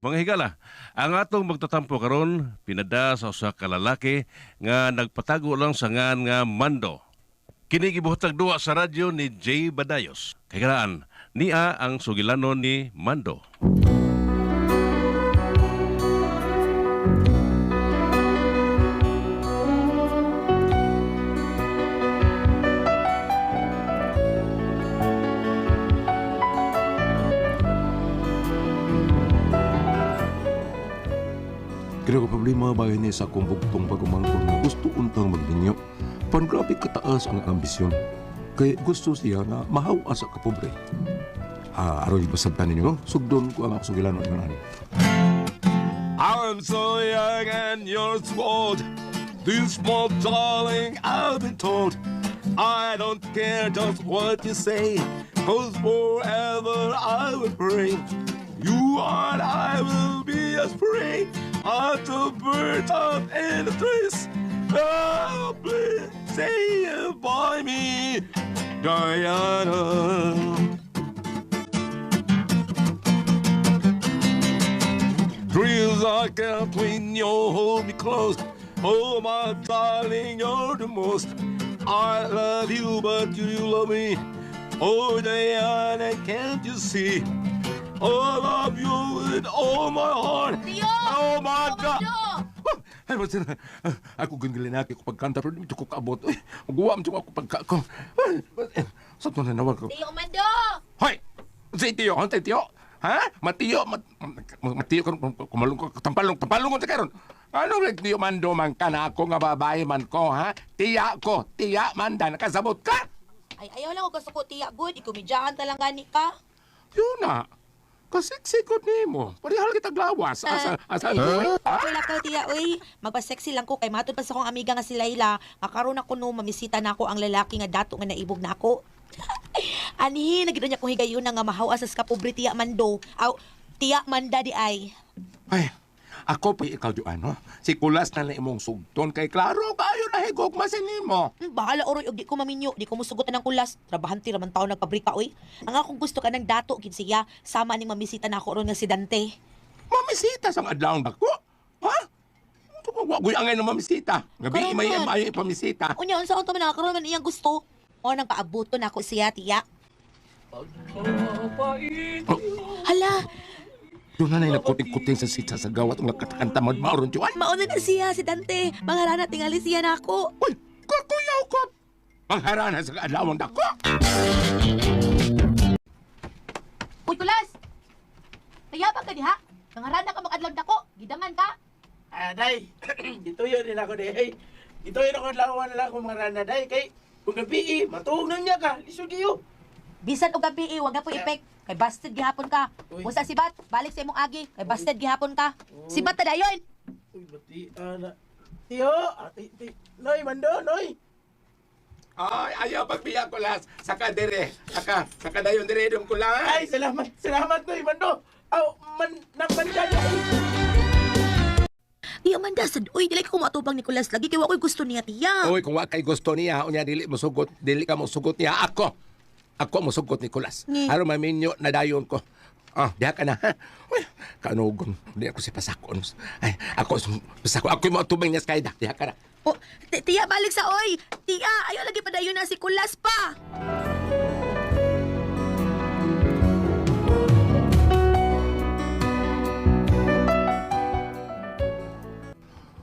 Mga higala, ang atong magtatampo karon pinada sa usa ka lalaki nga nagpatago lang sa ngan nga Mando. Kini gibuhatag duwa sa radyo ni Jay Badayos. Kay niya ang sugilanon ni Mando. Kaya ko problema ba ni sa akong bugtong pagumangkon nga gusto untang magminyo. Pan grabe kataas ang ambisyon. Kay gusto siya nga mahawa sa kapobre. Ah, aron masabtan ninyo, sugdon ko ang akong sugilanon ingon ani. I'm so young and you're so old. This small darling, I've been told. I don't care just what you say, 'cause forever I will pray. You and I will be as free as the birds up in the trees. Oh, please say it by me, Diana. Dreams I can't when you hold me close. Oh, my darling, you're the most. I love you, but do you love me? Oh, Diana, can't you see? Oh, I love you with all my heart. Tiyo! Oh, my God! Mando! Ay, basta na. Ako gangilinaki ko pagkanta, pero di ko kaabot. Ay, maguwa mo ako pagka ko. Ay, sa to na nawag ko. Tiyo Mando! Hoy! Si Tiyo, hoy, Tiyo. Ha? Matiyo, matiyo kumalong ko, tampalong, tampalong ko karon. Ano rin Tiyo Mando man ka na ako nga babae man ko, ha? Tiya ko, tiya manda, nakasabot ka? Ay, ayaw lang ko kasuko, tiya. Good, ikumidyahan ta lang gani ka. Yun na. Kasiksikot nimo. Parehal kita glawas. Asa, asa, huh? Okay lang ka, tiya, uy. Magpa-sexy lang ko kay matod pa sa akong amiga nga si Layla. Nga karon ako no, mamisita na ako ang lalaki nga dato nga naibog na ako. Anhi, nagito niya kong higayon nga mahawa sa kapobre tiya Mando. Aw, tiya Manda di ay. Ay, ako pa ikaw Joan, no? Si Kulas na lang imong sugton kay klaro kayo na higog masinimo. Bahala oroy og di ko maminyo, di ko musugotan ng kulas. Trabahante raman taon nagpabrika oy. Ang akong gusto ka ng dato gid siya, sama ning mamisita na ako ron nga si Dante. Mamisita sang adlaw dako. Ha? Wa guy angay no mamisita. Gabi Karon may man. may pamisita. Unya unsa unta man nakaroon man iyang gusto. O nang paabuto na ako siya, tiya. Oh, Hala, doon na nagkuting-kuting sa sita sa gawat ang nagkatakanta mauron Joan. mauna na siya si Dante. Mangharana tingali siya na ako. Uy, kukuyaw ko. Mangharana sa adlaw dako. Uy, kulas! Tayabang ka diha. Mangharana ka mag-adlaw dako. Gidangan ka. Ah, day. Gituyo din ako, day. Gituyo ako lawan na lang kung mga rana, day. Kay, kung gabi, eh, matuog na niya ka. Lisod kayo. Bisan og gabi eh, wag na po epek. Kay busted gihapon ka. Uy. Usa si Bat, balik sa imong agi. Kay busted gihapon ka. Si Bat ta dayon. Uy, bati, ana. Tiyo, ah, ti, ti. Noy, mando, noy. Ay, ayaw pagbiya kulas. Saka dire. Saka, saka dayon dire dum kulas. Ay, salamat, salamat, noy, mando. Aw, man, nang manda, day. Tiya man dasad. Uy, dili ko matubang ni Kulas lagi kay wa ko'y gusto niya tiya. Uy, kung wa kay gusto niya, unya dili mo sugot, dili ka mo sugot niya ako. Ako mo sugot ni Kulas. Ni. Aron maminyo na dayon ko. Ah, diha ka na. Ha? Uy, kanugon. Di ako si Pasakon. Ay, ako pasako. Ako mo tubig niya sa kaida. Diha ka na. Oh, tiya balik sa oy. Tiya, ayaw lagi pa dayon na si Kulas pa.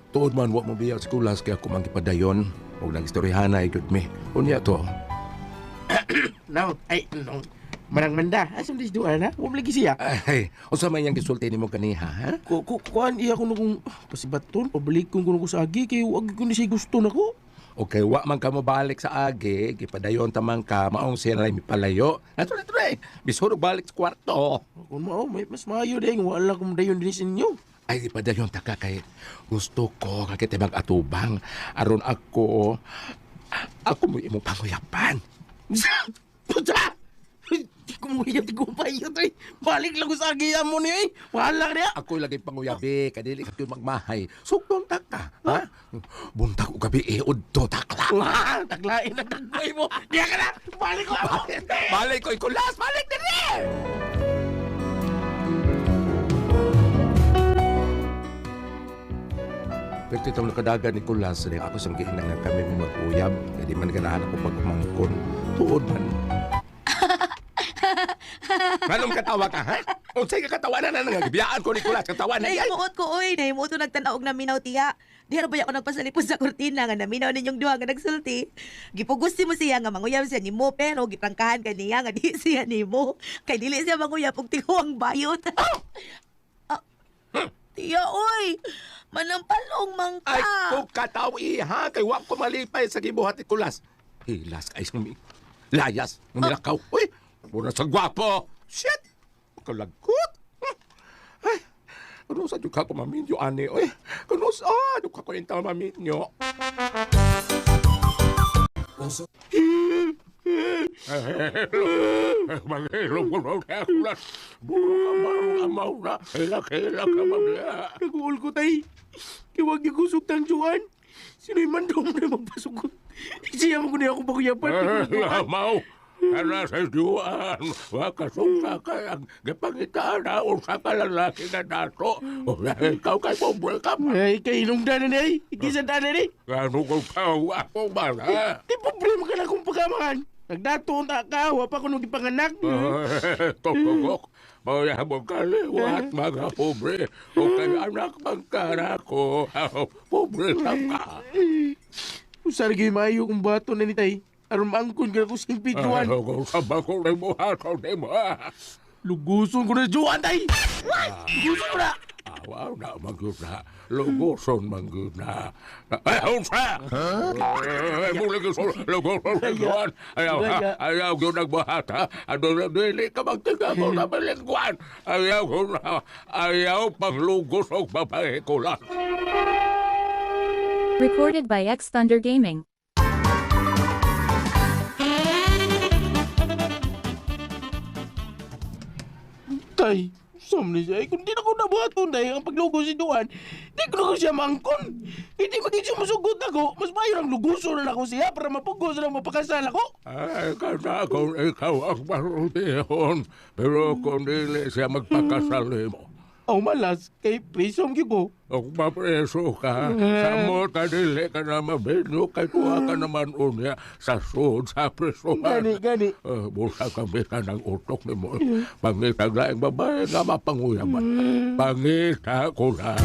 Tuod man wa mo biya sa Kulas kay ako mangipadayon. Og nagistoryahan gyud mi. Unya to. No, ay, no. Manang manda. Asa mo doon, na? Huwag lagi siya. Ay, unsa man yang gisulti nimo kaniha, ha? Ku, ku, kuan, iya ko na kung pasibaton, pabalik kong kuno ko sa agi, kay wag ko na siya gusto na ko. Okay, wa man ka mo balik sa agi, gipadayon ta man ka, maong siya na mipalayo. Nato na eh. Bisod og balik sa kwarto. Kung mao, may mas maayo day, wala kong dayon din sa inyo. Ay, di pa dayon taka kay gusto ko kakita mag-atubang. Aron ako, ako mo imong panguyapan. Puta! Di ko mo di ko paiyot eh. Balik lang ko sa agi mo niyo eh. Wala ka niya. Ako lagi panguyabi, kadili ka magmahay. Sugdon ta ka, ha? Buntag og gabi eh, udto takla. Wah, taglain na tagboy mo. Diya ka na! Balik ko ako! Balik ko ikulas, balik diri! Pero titong nakadagan ni Kulas, ni ako sang giinang nga kami may mag-uyab. Kaya di man ganahan ako pag-umangkon. Tuod man. Anong katawa ka, ha? Unsay ka katawanan na nga gibiyaan ko ni Kulas, katawa na yan. Nahimuot ko, oy. Nahimuot ko nagtanaw og naminaw, tiya. Di ba ako nagpasalipod sa kurtina nga naminaw ninyong duha nga nagsulti. Gipugusti mo siya nga manguyab siya nimo pero giprangkahan ka niya nga di siya nimo. Kay dili siya manguyab og tiguang bayot. Ah, tiya, oy. Manampalong man ka. Ay, kung kataw iha, kay wa ko malipay sa gibuhat ni Kulas. Hilas kay sumi. Layas, umilakaw. Uy, muna sa gwapo. Shit! Kalagkot. Ay, kuno sa ka ko maminyo, ani. Uy, kuno sa ka ko intaw maminyo. Nag-uol ko, tay. Kiwag niya kusog tang Juan. Sino'y mandong na magpasugot. Siya mo ko niya ako pakuyapan. Mau, kana sa duan, wakasong ka ang gipangitaan na usa ka lalaki na dato. Ikaw kay pobre ka pa. Ay, kay ilong dana ni. Ikisa dana ni. Ano ko ka, ako ba na? Di problema ka na kung pagkamangan. Nagdato ta ka, wa pa ko nung gipanganak. Tokok, maya mo kaliwat mga pobre. O kay anak magkara ko, pobre sa ka. Usar gyud maayo kung bato na ni tay. Aron maangkon ka ko sa Juan. Ano ko sa bako na mo, ako na mo. Luguson ko na Juan tay. Luguson ko na. Awaw na magyud na. Luguson magyud na. Ay, unsa? Ay, muli ko luguson Juan. Ayaw, ha? Ayaw ko nagbuhat, ha? Ano na dili ka magtiga mo na balingguan. Ayaw ko na. Ayaw paglugos og babae ko lang. Recorded by X Thunder Gaming. Tay, sam ni siya. Ay, kung di na ko nabuhaton day ang paglugos si Juan, di ko na ko siya maangkon. Hindi maging sumusugot ako. Mas mayo ang luguson na ako siya para mapugos na mapakasal ako. Ay, kana kung ikaw ang marutihon. Pero kung dili siya magpakasal mo. Aw malas, kay prisong gyud ko. Kung mapreso ka, sa mo ka dili ka na mabino, kay tuwa ka naman unya sa sud sa presohan. Gani, gani. Busa kami ka ng utok ni mo. Pangita laing babae nga mapanguyaman. Pangita ko na.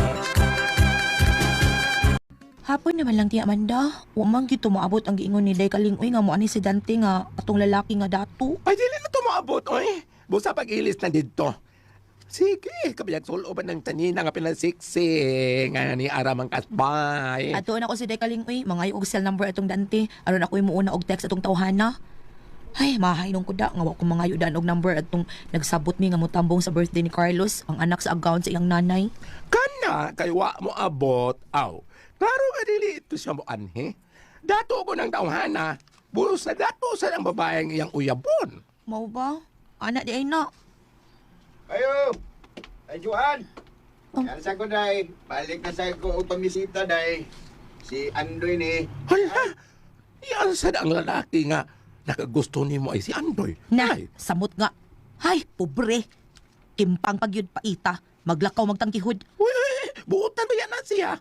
Hapon naman lang tiya Amanda. Wa man gyud moabot ang giingon ni Day Kalingoy nga mo ani si Dante nga atong lalaki nga dato. Ay, dili na tumaabot, oy. Busa pag-ilis na dito. Sige, kabiyag suloban ng tanina nga pinasiksing nga ni Aramang Kasbay. Ato na ko si Day Kalingoy, mangayo og cell number atong Dante aron ako muuna og text atong tawhana. Ay, mahainong ko da nga wa ko mangayo daan og number atong nagsabot mi nga motambong sa birthday ni Carlos, ang anak sa account sa iyang nanay. Kana kay wa mo abot, aw. Klaro nga dili ito siya mo anhe. Dato ko ng tawhana. Busa dato sa ang babaeng iyang uyabon. Mao ba? Anak di ay na. Ayo! Ay, Juan! Oh. Yan sa ko, day. Balik na sa ko og pamisita, day. Si Andoy ni. Hala, iyan sad ang lalaki nga nakagusto nimo ay si Andoy. Na, Ay, samot nga. Ay, pobre. Timpang pagyud paita. Maglakaw magtangkihod. uy, uy, uy, buotan ba yan na siya?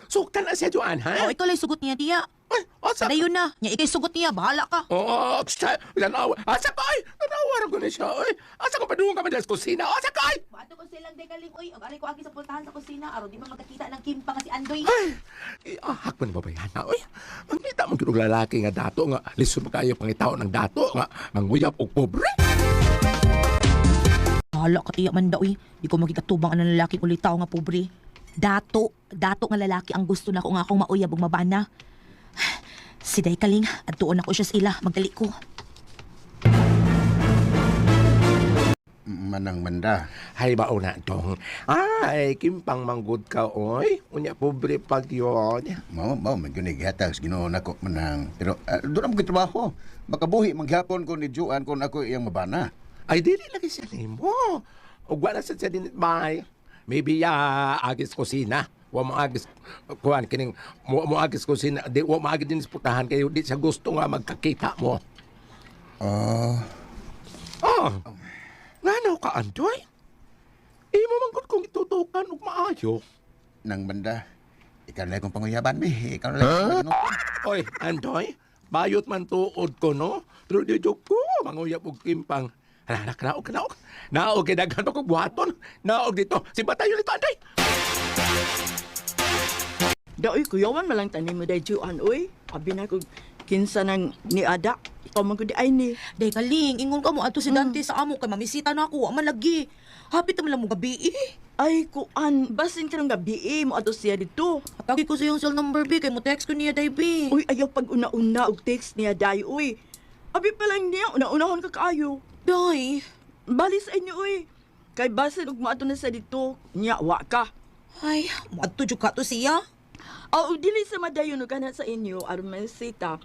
Suktan na siya, Juan, ha? O, ikaw lang sugot niya, tiya. Ay, asa? Padayon na. Nya ikay sugot niya, bahala ka. Oo, siya, lanaw. Asa ka, ay? Lanaw, ko na siya, ay. Asa ko padung ka man sa kusina? Asa ka, ay? Bato ko silang dekaling, oy. Ang aray ko agi sa pultahan sa kusina. Aron di man magkakita ng kimpa nga si Andoy. Ay, iahak mo ni babayana, oy. Mangita mo gyud og lalaki nga dato nga lisod pa kayo pangitaon ng dato nga manguyab og pobre. Bahala ka tiya man daw, oy. Di ko magikatubang ang lalaki ulitaw nga pobre. Dato, dato nga lalaki ang gusto na ko nga akong mauyab ug mabana. Si Daykaling, adtuon ako siya sa ila, magdali ko. Manang manda. Hay ba una dong. Ay, kimpang manggod ka oy. Unya pobre pag yon. Mao, mao, man gyud gihatag sa Ginoo nako manang. Pero doon ang trabaho. Makabuhi maghapon ko ni Juan kung ako iyang mabana. Ay dili lagi siya nimo. Ug wala sa siya dinit bay. Maybe ya agis kusina. Wa mo agis kuan kining mo agis kusina di wa mo agis din sa putahan kayo di siya gusto nga magkakita mo. Ah, Oh. Ngano ka Andoy? Imo man gud kung itutukan og maayo. nang banda. Ikaw na lang akong panguyaban, bi. Ikaw na lang akong maginuon. Oy, Andoy, bayot man tuod ko, no? Pero di joke ko, manguyab og timpang. Hala, hala, kanaog, kanaog. Naog, kay daghan pa kong buhaton. Naog dito. Si Batayo dito, Andoy. Daoy, kuyawan malang tanim mo day Juan, uy. Abi na kog kinsa nang niada. Ikaw man gud ay ni. Day kaling, ingon ka mo adto si Dante sa amo kay mamisita na ako, wa man lagi. Hapit naman lang mo gabi eh. Ay, kuan, basin karong gabi eh, mo ato siya dito. Atagi ko sa iyong cell number B kay mo text ko niya day B. Uy, ayaw pag una-una og text niya day, uy. Abi pa lang niya, una-unahon ka kaayo. Day. Bali sa inyo, uy. Kay basin og moadto na sa dito, niya wa ka. Ay, moadto jud ka to siya. Aw, dili sa madayon og kana sa inyo aron masita.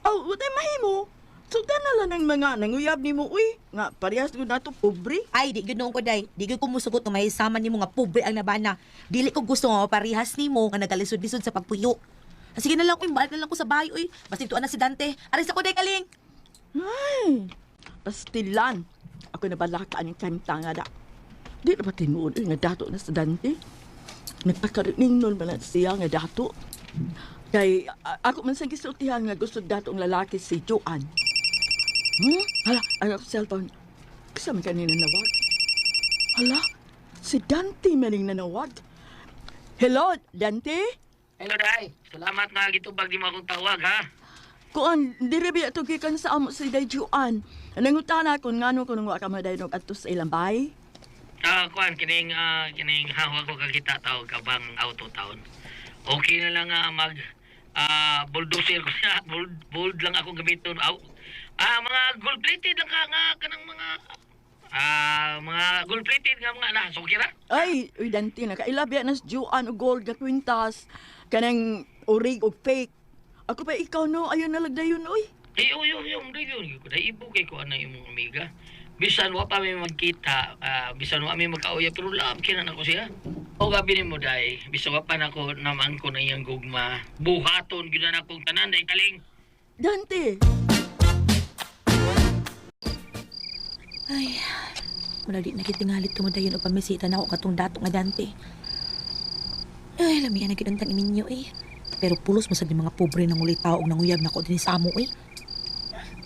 Aw, wa mahimo. Sugdan na lang ng mga nanguyab nimo, uy. Nga parehas gud nato pobre. Ay, di gyud noon ko day. Di gyud ko musugot nga mahisama nimo nga pobre ang nabana. Dili ko gusto nga maparihas nimo nga nagalisod-lisod sa pagpuyo. Ah, sige na lang, uy, balik na lang ko sa bahay, uy. Basta tuan na si Dante. Aris ako day kaling. Ay, pastilan. Ako nabalaka ang kanta nga da. Di na ba tinuod uy, nga dato na sa Dante? Nagpakarining nun ba na siya nga dato? Kay ako man sa gisultihan nga gusto dato ang lalaki si Joan. Hmm? Hala, ang akong cellphone. Kasama kanina nanawag. Hala, si Dante maning nanawag. Hello, Dante? Hello, Day. Salamat nga gitubag di mo akong tawag, ha? Kuan, diri ba ito gikan sa amo si Day Juan. Nangutana kon ngano kun wa ka madaynog adto sa ilang bay. Ah, kuan kining kining hawa ko kakita tawag ka bang auto town. Okay na lang mag bulldozer ko siya. Bold, bold lang ako gamiton. Aw, mga gold plated lang ka nga kanang mga mga gold plated nga mga na. So, okay ra? Ay, uy Dante nakaila biya na si Juan og gold nga kwintas kanang orig og fake. Ako pa ikaw no, ayon na lagdayon oy. Eh, uy, uy, uy, uy, uy, uy, ibo kay ko ana imong amiga. Bisan wa pa mi magkita, bisan wa mi magkauya, pero love kina nako siya. O gabi nimo day, bisan wa pa nako naman ko na iyang gugma. Buhaton gyud na akong tanan day kaling. Dante, Ay, muna di nakitingalit tumadayon o pamisita na ako katong dato nga Dante. Ay, lamian na gid ang tang iminyo eh. Pero pulos mo sa di mga pobre nang uli tao og nanguyab nako dinhi sa amo eh.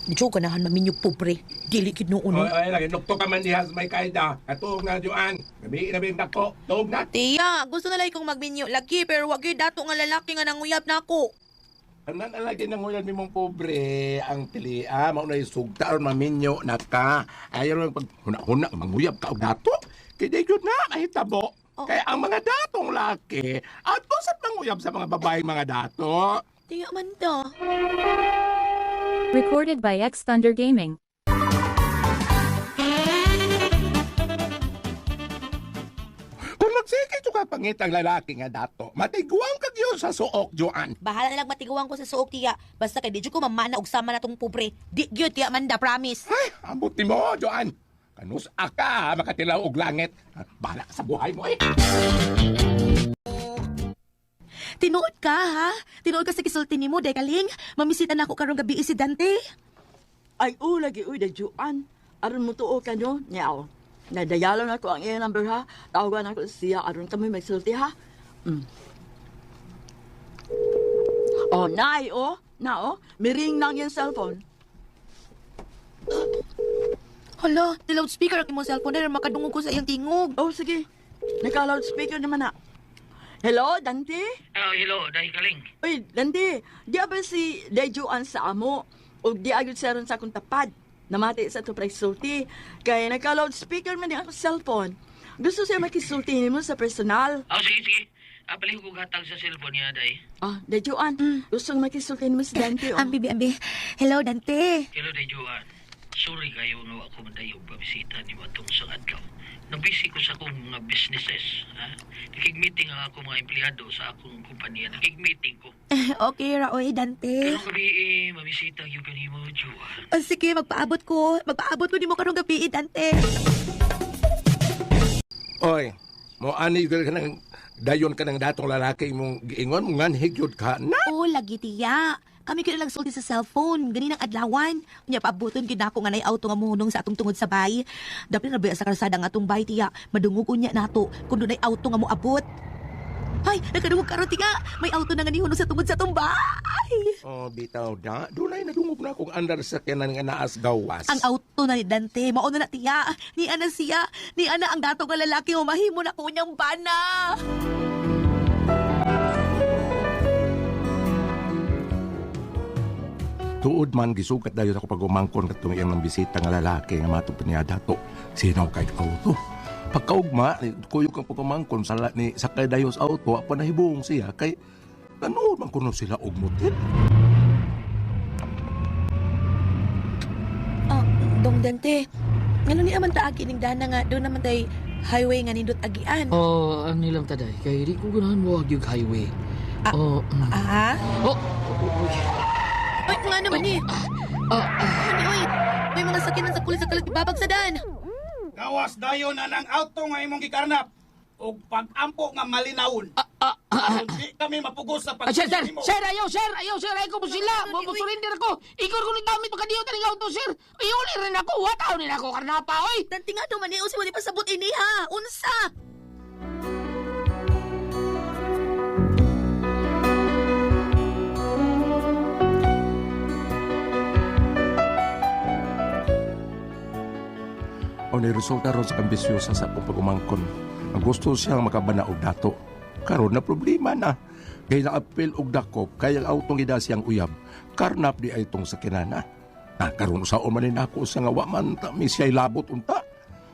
Di jud ganahan maminyo pobre. Dili gid noon. Oy, oy, lagi nukto ka man diha sa may kaida. Katuog na, Joan. Gabi na ba dako? Tuog na. Tiya, gusto na lang kong magminyo lagi pero wag gyud dato nga lalaki nga nanguyab nako. Anan ang lagi nang ulan mong pobre ang pili ah mao na sugta aron maminyo na ka. Ayaw lang pag huna-huna manguyab ka og dato. Kay di gyud na mahitabo. Oo. Kay ang mga datong laki ato sa manguyab sa mga babaeng mga dato. Tiya man ta. Recorded by X Thunder Gaming. Kung magsige ka pangit ang lalaki nga dato, matiguang ka gyud sa suok, Joan. Bahala na lang matiguan ko sa suok tiya. Basta kay di jud ko mamana og sama na tong pobre. Di gyud tiya man da, promise. Ay, ambot nimo, Joan. Kanus aka makatilaw og langit. Bahala ka sa buhay mo eh. Tinuod ka ha? Tinuod ka sa gisulti nimo day kaling. Mamisita na ako karong gabi si Dante. ay o lagi uy Day Juan. Aron mo tuo ka no, niyaw. Nadayalo na ko ang iyang number ha. Tawagan ako siya aron kami magsulti ha. Mm. Oh, nay oh, na oh, miring nang iyang cellphone. Hala, di loudspeaker ang imong cellphone dahil makadungog ko sa iyang tingog. Oh, sige. Naka-loudspeaker naman na. Hello, Dante? Hello, Day kaling. Uy, Dante, di ba si Day Juan sa amo? O di agad siya ron sa akong tapad? Namati sa ito sulti. Kaya naka-loudspeaker man din ako cellphone. Gusto siya makisulti nimo sa personal. Oh, sige, sige. Palihog ko hatag sa cellphone niya, Day. Ah, Day Juan, gusto makisulti nimo si Dante. Oh. Ambi, ambi. Hello, Dante. Hello, Day Joan. Sorry kayo nga wa ko madayog pabisita ni atong sa adlaw. Nabisi ko sa akong mga businesses. Ha? Nakig-meeting ang akong mga empleyado sa akong kumpanya. Nakig-meeting ko. Okay, ra oy, Dante. Karong gabi eh, mabisita gyud kanimo, Joan. Oh, sige, magpaabot ko. Magpaabot ko nimo karong gabi, Dante. Oy, mo ani gyud ka nang dayon ka ng datong lalaki imong giingon mo nganhig gyud ka na. Oh, lagi tiya. Kami gyud lang sulti sa cellphone, ganinang adlawan. Unya paaboton gyud nako nga nay auto nga mohunong sa atong tungod sa bay. Dapat na sa kalsada nga atong bay tiya. Madungog unya nato kung dunay auto nga moabot. Ay, nakadungog karon tiga. May auto na nga nihunong sa tungod sa tumbay. Oh, bitaw na. Dunay nadungog na akong andar sa sakyanan nga naas gawas. Ang auto na ni Dante, mao na na tiya. Ni ana siya, ni ana ang dato nga lalaki nga mahimo na ko niyang bana. Tuod man gisugat dayon ako pag-umangkon katong iyang nang bisita nga lalaki nga matong niya dato. Sinaw kay auto. Pagkaugma, kuyog ang pag-umangkon sa ni sakay dayon sa auto, apa nahibong siya kay nanood man kuno sila og motel. Oh, Dong Dante, ngano ni aman ta ning dana nga doon naman tay highway nga nindot agian. Oh, ang nilang taday kay di ko ganahan mo yung highway. Ah, Oh. Ah? Oh, uy. Uy, nga naman ni. Ah, Ano, uy, may mga sakyanan sa kulit sa kalat ibabag sa dan. Gawas dayon anang auto nga imong gikarnap ug pag-ampo nga malinawon. Aron di kami mapugos sa Ah, sir, sir, pagsigig nimo. sir, ayaw, sir, ayaw, sir, ayaw ko mo sila. Ano, Mo surrender ko. Ikor ko ni gamit pagkadiyo taning auto, sir. Iuli rin ako. Wataw ni ako karnapa, oy. Dante nga naman ni, usi mo di pasabot ini ha. Unsa? O ni resulta ron sa ambisyosa sa akong pag-umangkon. Ang gusto siyang makabana og dato. Karon na problema na. Kay naapil og dakop kay ang autong gida siyang uyab. Karnap di ay itong sakinana. Na karon usaon man ni nako sa nga wa man ta mi siya'y labot unta.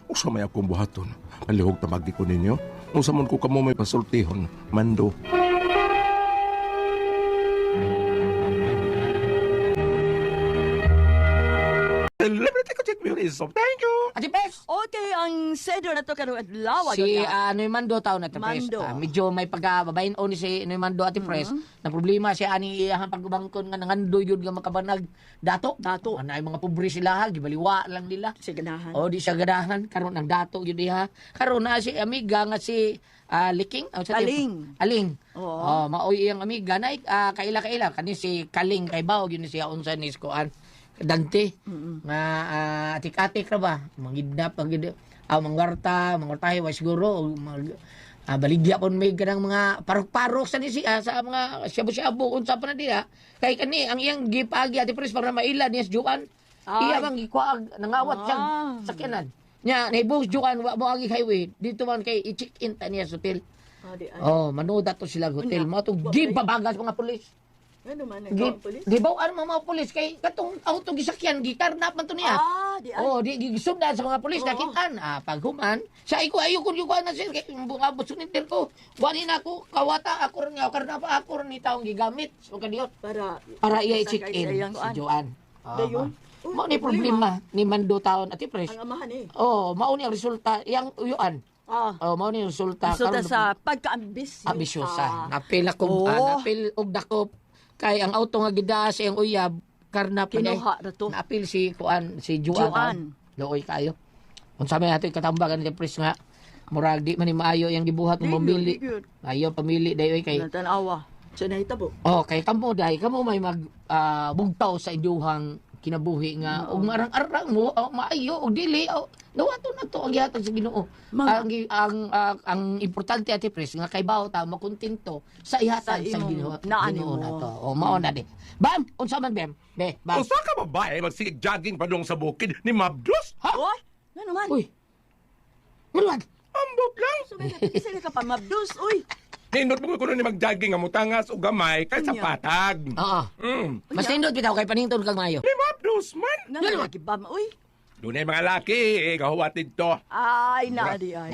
Usa may akong buhaton. Palihog tamagi ko ninyo. Usa man ko kamo may pasultihon. Mando. Celebrity ko check beauty soap. Thank you. Ate Pes! Okay, ang seder na to karong adlaw. Si Noy Mando tao na Ate Pres. Mando. Ah, medyo may pagkababain o ni si Noy Mando Ate Pres. Na problema siya ani iyahang pagbangkon nga nangandoy yun nga makabanag dato. Dato. Ano ay mga pobre sila ha, gibaliwa lang nila. Si ganahan. O di siya ganahan karon ang dato yun diha. Karon na si amiga nga si Liking, o, sa Aling. Aling. Oo. Oh, maoy iyang amiga na kaila-kaila kani si Kaling kay Bao yun siya unsa ni kuan Dante nga atik-atik ra ba mangidnap ang gid mangwarta mangwartahe wa siguro o mag baligya pon may kanang mga parok-parok sa ni siya sa mga shabu-shabu unsa pa na diha kay kani ang iyang gipagi ati pres para maila niya sa Juan Ay. iya bang gikuag nangawat siyang sakyanan nya nahibong sa Juan wa mo agi highway dito man kay i-check in ta niya sa hotel. Ah, di ay. Oh, manood ato sila sa hotel. Unya, Mo to wa gibabagas mga pulis. Ano man Gi ang pulis? Gibawaan mga mga pulis kay katong auto gisakyan gikarnap man to niya. Ah, di ay. Oh, di gisundan sa mga pulis Oo. nakitaan. Ah, paghuman, sa iko ayo kun yukan na sir kay abot suninter ko. Wani na ako kawata ako rin nga karnap ako rin ni taong gigamit. So kadiyot Para para iya i-check Sa in iyang si kuan. Joan. Ah, Dayon. Uy, Mao ni problema ni Mando taon ati pres. Ang amahan eh. Oh, mao ni ang resulta iyang uyuan. Ah. Oh, mao ni ang resulta Resulta Karon, sa pagkaambisyosa. ambisyosa. Napil ako, Oo. napil og dakop kay ang auto nga gidaa sa iyang uyab karna pa niya. Kinuha ra to. Napil si kuan si Juan. Juan. Looy kayo. Unsa may ato katambagan ni Pres nga murag di man ni maayo iyang gibuhat Di ng gyud, mamili. di gyud. Ayo pamili dayoy kay Tanawa. Siya nahitabo. Oh, kay kamo dai kamo may mag bugtaw sa inyuhang kinabuhi nga og marang-arang mo o, maayo og dili o nawato na to ang gihatag sa Ginoo. Mga- Ang importante ate Pres nga kay bawo ta makontento sa ihatag Sa sa, imong Ginoo. naan Ginoo nimo. na to. O mao na di. Bam, unsa man bem? Be, bam. Usa ka babae magsigig jogging padung sa bukid ni Mabdos? Ha? Oy, ano man? Uy. Maluwag. Ambot lang. So, may isa ka pa mabdus, uy. Nindot mo kuno ni magjogging nga mutangas og gamay kay sa Unya. patag. Oo. Mas nindot bitaw kay panington kag maayo. Ni Mabdos man. Nga lagi bam, uy. Dunay mga laki, eh, gahuwat dito. Ay, na di ay.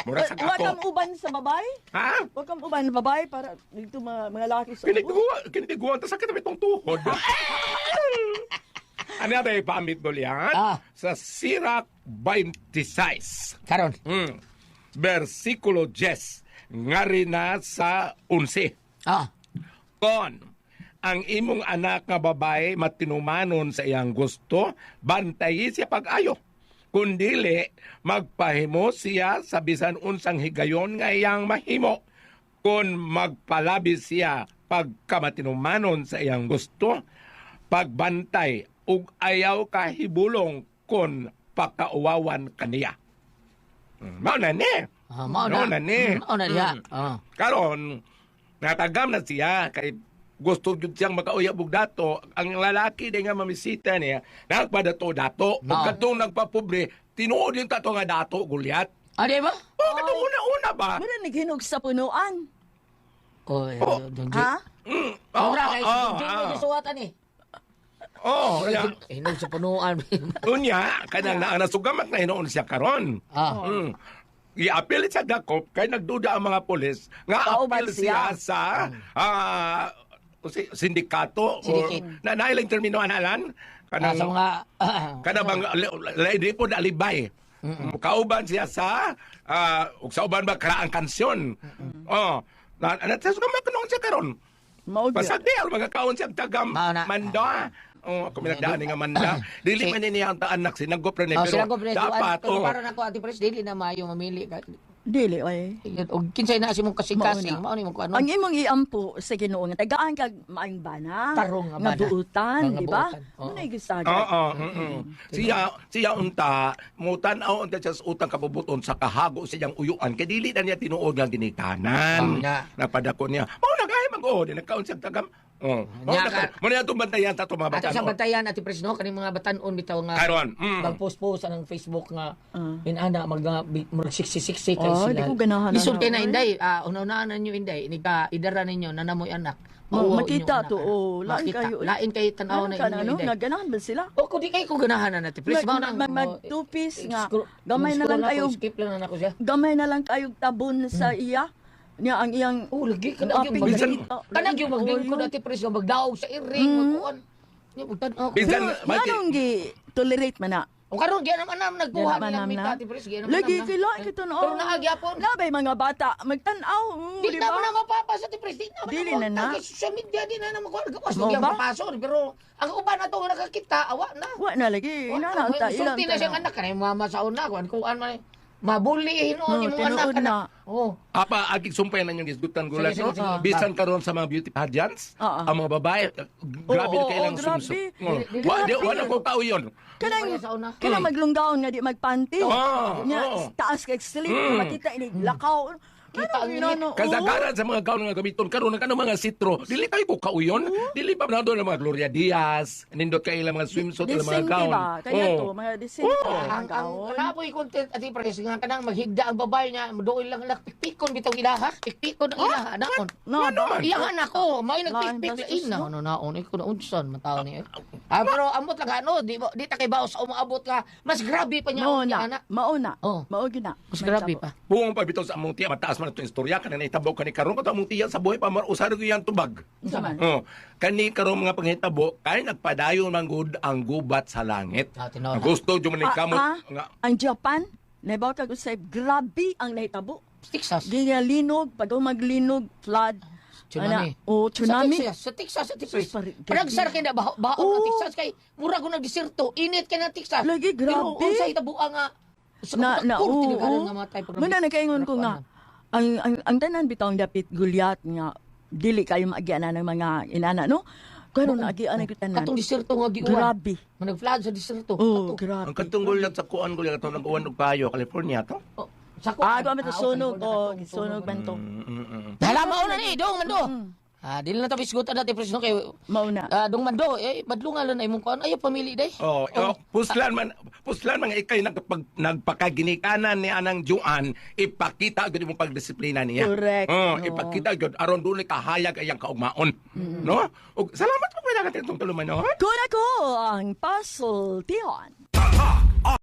Mura sa Wa ako. kang uban sa babae? Ha? Wa kang uban sa babae para dito mga laki sa uban. Kinitiguan, kinitiguan, tas sakit na itong tuhod. Ano na tayo pamit yan? Ah. Sa Sirach 26. Karon. Versikulo 10. Ngari na sa 11. Ah. Kon, ang imong anak nga babae matinumanon sa iyang gusto, bantayi siya pag-ayo. Kung dili, magpahimo siya sa bisan unsang higayon nga iyang mahimo. Kung magpalabi siya pagkamatinumanon sa iyang gusto, pagbantay ug ayaw kahibulong kon pakauwawan kaniya. Mao na ni. Ah, mao No, na. na ni. Mao na diha. Ah. Karon natagam na siya kay gusto gyud siyang makauyab og dato. Ang lalaki di nga mamisita niya, nagpadato dato. Ug Mao. katong nagpapobre, tinuod yung tato nga dato, Gulyat. Ah, di ba? Oh, katong una-una ba? Mura naghinog sa punuan. Oh, Oh. ha? Ha? Oh, Mura kay oh, si oh, oh, suwatan eh. Oh, unya, Hinog sa punuan. unya kanang na nasugamat na hinuon siya karon. Ah. Iapil siya dakop kay nagduda ang mga pulis nga Kauban apil siya siya. sa sindikato or Syndicate. na nailang termino analan Ah, kanang sa mga kana bang di po na alibay. Kauban siya sa ug sa uban ba karaang kansyon. Oh, na na sa sugamat noon siya karon. Mao gyud. Pasag di aron magakaon siya og tagam Mao na. manda. Oh, ako minagdaan nga manda. Dili man ni niya ang anak sinagop ra ni Oh, pero sila ko pre, dapat pero oh. para nako Ate Pres, dili na maayo mamili ka. Dili oy. Og kinsay na si mong kasing-kasing, Mao mao ni mong kuano. Ang imong iampo sa Ginoo nga tagaan kag maayong bana. Tarong nga bana. Nga buutan, Nga di ba? buutan, oo. Mao na gisaga. Oo, mm. Siya siya unta, mutan-aw unta siya sa utang kabubuton sa kahago sa iyang uyuan kay dili na niya tinuod nga ginikanan. Mao na. Napadako niya. Mao na kay mag-o, di nagkaon siya tagam. Oh. Mao Nya na ka- mo na itong bantayan sa atong mga Ato sa batan. bantayan Ate Pres no kaning mga batan-on bitaw nga Karon. Magpost-post anang Facebook nga inana mag mag 66 kay Oh, sila. di ko ganahan Lisod ana, kay na oy. inday, una-unaan ninyo inday, ni ka idara ninyo nanamoy anak. Mauwaw Makita inyong anak, to, ana. oh, lain Makita. kayo, eh. Lain kay tan-aw na Ano ka na, inyo no? inday. Nga ganahan ba sila? O kung di kay ko ganahan na natin. Please, mao na. Mag two-piece nga. Gamay na lang kayo. Skip lang na nako siya. Gamay na lang kayo tabon sa iya. Niya ang iyang Oh, lagi kanang Aping yung Minsan- nakita. kanang yung maglingkod Oh, ati pres nga magdaog sa iring magkuan. Nya magtan-aw. Minsan, Pero mati- nganong gi tolerate man na? O karon giya naman nam nagkuha Giya naman nilang nam mita na. ati pres giya naman Lagi nam na. kay lain kita na. Pero naa gyapon. Labay mga bata magtan-aw, Di di na ba? man na mapapas ati pres di na man Dili na na na. Kay social media di na na makuha gawas Mao gyang ba? papaso pero ang uban ato nga nakakita awa na. Wa na lagi. Ina na unta ilang. Sulti na siyang anak kanay mama sa una kuan kuan man mabuli hinuon No, imong anak tinuod anak. na. Oh. Apa agig sumpay na inyong gisgutan gulat Sige, no? sige, sige. Bisan karon sa mga beauty pageants, Oo. ang mga babae grabe Oo, na kailang oo, grabe. sumsum. Wa di wala ko kauyon. Kanang Wala sa una. kanang maglunggaon nga di magpanty. Oo, Nya oo. taas kay slip makita ini lakaw. Kita ang Kanang inano, oo. Kasagaran sa mga gown nga gamiton karon ang kanang mga sitro, dili kayo ko kauyon. Dili pa na doon ang mga Gloria Diaz, nindot kay ilang mga swimsuit ilang mga Decente gown. ba? Kaya Oo. to, mga decente Oo. ang Ang ang gown. napoy content ati pres nga kanang maghigda ang babae niya doon lang nakpikpikon bitaw ilaha pikpikon ang ilaha naon. No, ba? Iya anak ko, may Lain nagpikpik bastos, lain na no? ano naon ko na unsan man ni. Ah, pero amot lang ano, di di ta kay baos sa umaabot ka. Mas grabe pa niya Mao ang na. anak. Mao na. Oh. Mao gyud na. Mas grabe pa. Buong pa bitaw sa among tiya, mataas man itong istorya kanang nahitabo kani karon kato among tiya sa buhay pa usaro gyud ang tubag. Unsa man? Oh, kani karon mga panghitabo kay nagpadayon man gud ang gubat sa langit. Ah, tinuod. Ang gusto jud man ni kamot nga Ang Japan, nabaw kag usay grabe ang nahitabo. Texas. Gilinog, pag maglinog, flood. Tsunami. Ana, oh, tsunami. Sa Texas, sa Texas, ati pres. Sus, pare- Panagsar kay na baho baho Oo. na Texas kay mura ko nagdiserto, init kay na Texas. Lagi, Pero grabe. unsay hitabo nga sa Na na oo, oo. nga matay pag Muna nakaingon ko nga ang tanan bitaw ang dapit gulyat nga dili kayo maagian na ng mga inana no. Karon naagian na gyud tanan. Katong diserto nga giuwan. Grabe. Nga nag-flood sa diserto. Oh, Kato. grabe. Ang katong gulat sa kuan gulat katong nag-uwan og payo California to. Oh, sa Ah, kuan man to Ah, sunog okay, oh, sunog man to. Hala mao na ni dong mando. Ah, dili na ta bisgutan natin pres no kay Mao na. Ah, dong mando eh badlungan lang na imong kuan ayo pamili day. Oh, oh. Puslan man ikay nagpakaginikanan ni anang Juan, ipakita gyud imong pagdisiplina niya. Correct. Oh, No. ipakita gyud aron dunay kahayag ayang kaugmaon. No? Og salamat po kay itong tuluman no. Kuna ko ang pasultihan. Tatak!